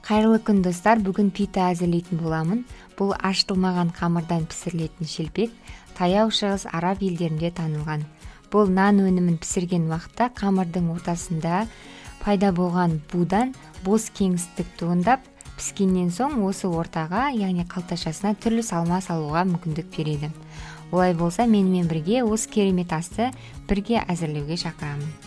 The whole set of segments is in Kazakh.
Қайырлы күн, достар! Бүгін пита әзірлейтін боламын. Бұл ашытылмаған қамырдан пісірілетін шелпек. Таяу Шығыс, араб елдерінде танылған. Бұл нан өнімін пісірген уақытта қамырдың ортасында пайда болған будан бос кеңістік туындап, піскеннен соң осы ортаға, яғни қалташасына түрлі салма салуға мүмкіндік береді. Олай болса, менімен бірге осы керемет асты бірге әзірлеуге шақырамын.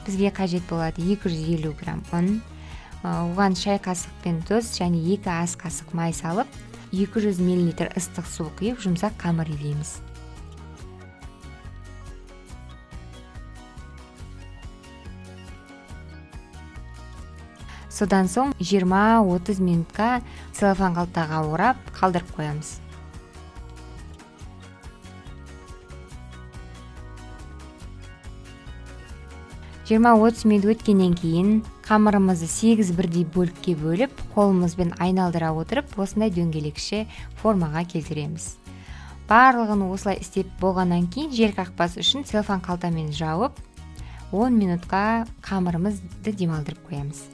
Бізге қажет болады 250 грамм ұн, оған шай қасықпен тұз және 2 ас қасық май салып, 200 мл ыстық су құйып, жұмсақ қамыр илейміз. Содан соң 20-30 минутқа целлофан қалтаға орап қалдырып қоямыз. 20-30 минут өткеннен кейін қамырымызды 8 бірдей бөлікке бөліп, қолымызбен айналдыра отырып, осындай дөңгелекше формаға келтіреміз. Барлығын осылай істеп болғаннан кейін жел қақпас үшін целлофан қалтамен жауып, 10 минутқа қамырымызды демалдырып қоямыз.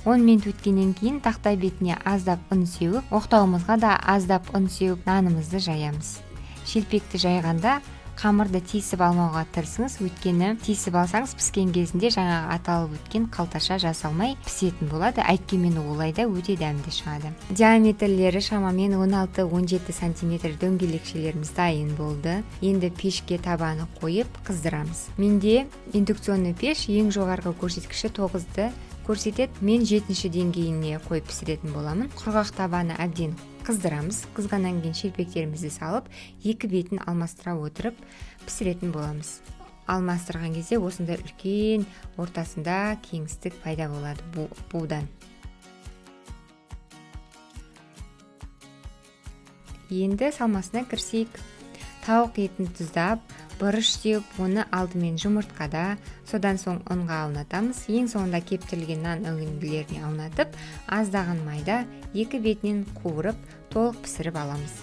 10 минут өткеннен кейін тақтай бетіне аздап ұн сеуіп, оқтауымызға да аздап ұн сеуіп, нанымызды жаямыз. Шелпекті жайғанда қамырды тесіп алмауға тырысыңыз, өйткені тесіп алсаңыз, піскен кезінде жаңағы аталып өткен қалташа жасалмай пісетін болады. Әйткенмен олай да өте дәмді шығады. Диаметрлері шамамен 16-17 сантиметр дөңгелекшелеріміз дайын болды. Енді пешке табаны қойып қыздырамыз. Менде индукционный пеш, ең жоғарғы көрсеткіші 9-ды көрсетеді. Мен жетінші деңгейіне қойып пісіретін боламын. Құрғақ табаны әбден қыздырамыз. Қызғаннан кейін шелпектерімізді салып, екі бетін алмастыра отырып пісіретін боламыз. Алмастырған кезде осындай үлкен ортасында кеңістік пайда болады будан. Енді салмасына кірісейік. Тауық етін тұздап, бұрыш сеуіп, оны алдымен жұмыртқада, содан соң ұнға аунатамыз. Ең соңында кептірілген нан үгінділеріне аунатып, аздаған майда екі бетінен қуырып, толық пісіріп аламыз.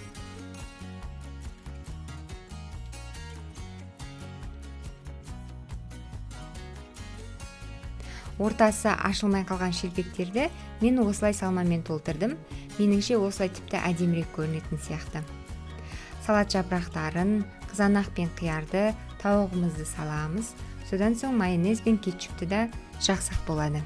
Ортасы ашылмай қалған шелпектерді мен осылай салмамен толтырдым. Меніңше, осылай тіпті әдемірек көрінетін сияқты. Салат жапырақтарын, қызанақ пен қиярды, тауығымызды саламыз. Содан соң майонез бен кетчупті да жақсақ болады.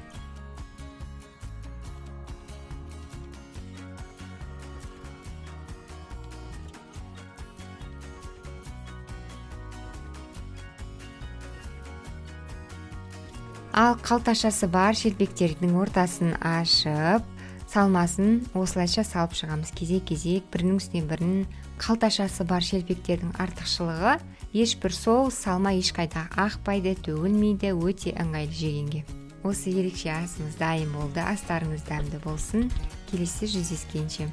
Ал қалташасы бар шелпектердің ортасын ашып, салмасын осылайша салып шығамыз, кезек кезек бірінің үстіне бірін. Қалташасы бар шелпектердің артықшылығы: ешбір соус, салма ешқайда ақпайды, төгілмейді, өте ыңғайлы жегенге. Осы ерекше асымыз дайын болды. Астарыңыз дәмді болсын! Келесі жүздескенше!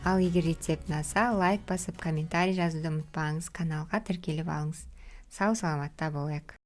Ал егер рецепт ұнаса, лайк басып, комментарий жазуды ұмытпаңыз, каналға тіркеліп алыңыз. Сау саламатта болайық!